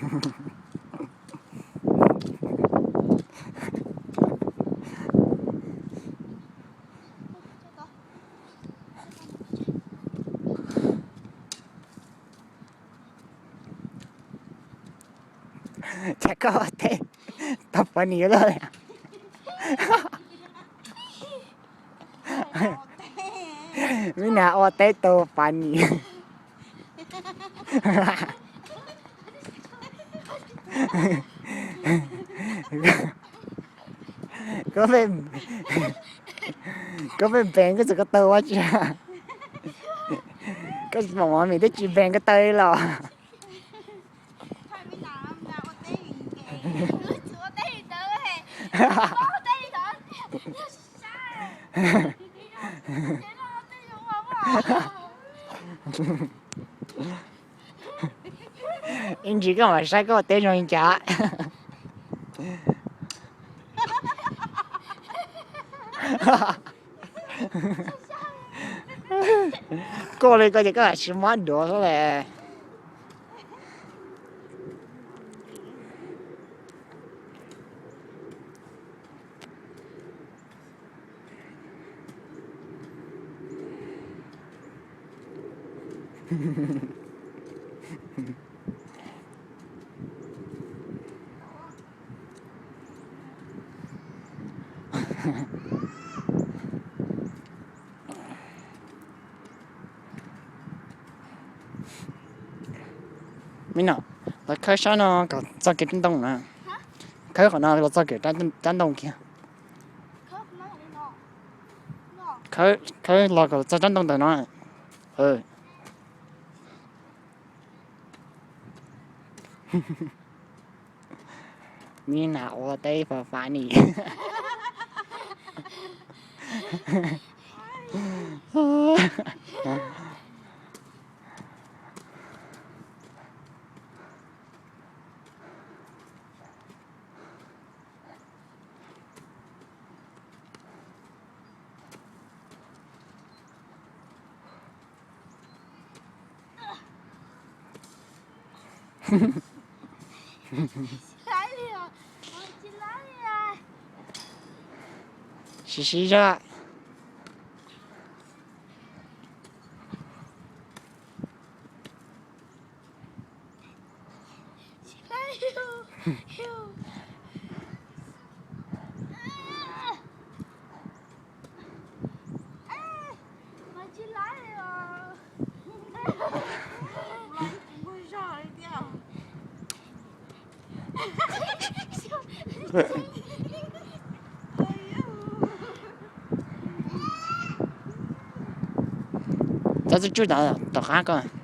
Cas koj ua teb tau funny loj li. Mina ua teb tau funny. Koj pheej, koj pheej npees koj txawm koj taw ua tsi? Koj tsis pom mov mis twb tsis npees koj taw li los? Ib ntsis koj mam saib koj ua teb zoo li cas. Koj li koj ces koj lam tsis mob duav xwb le. Me no, los khawb sab no kom txog kev rab ntoo na. Khawb qhov no los txog kev rab ntoo kiag. Khawb los kom txog rab ntoo ntawm no. Mina ua teb funny. Siv siv zog. Txhob tsuj tsuj tom qab koj.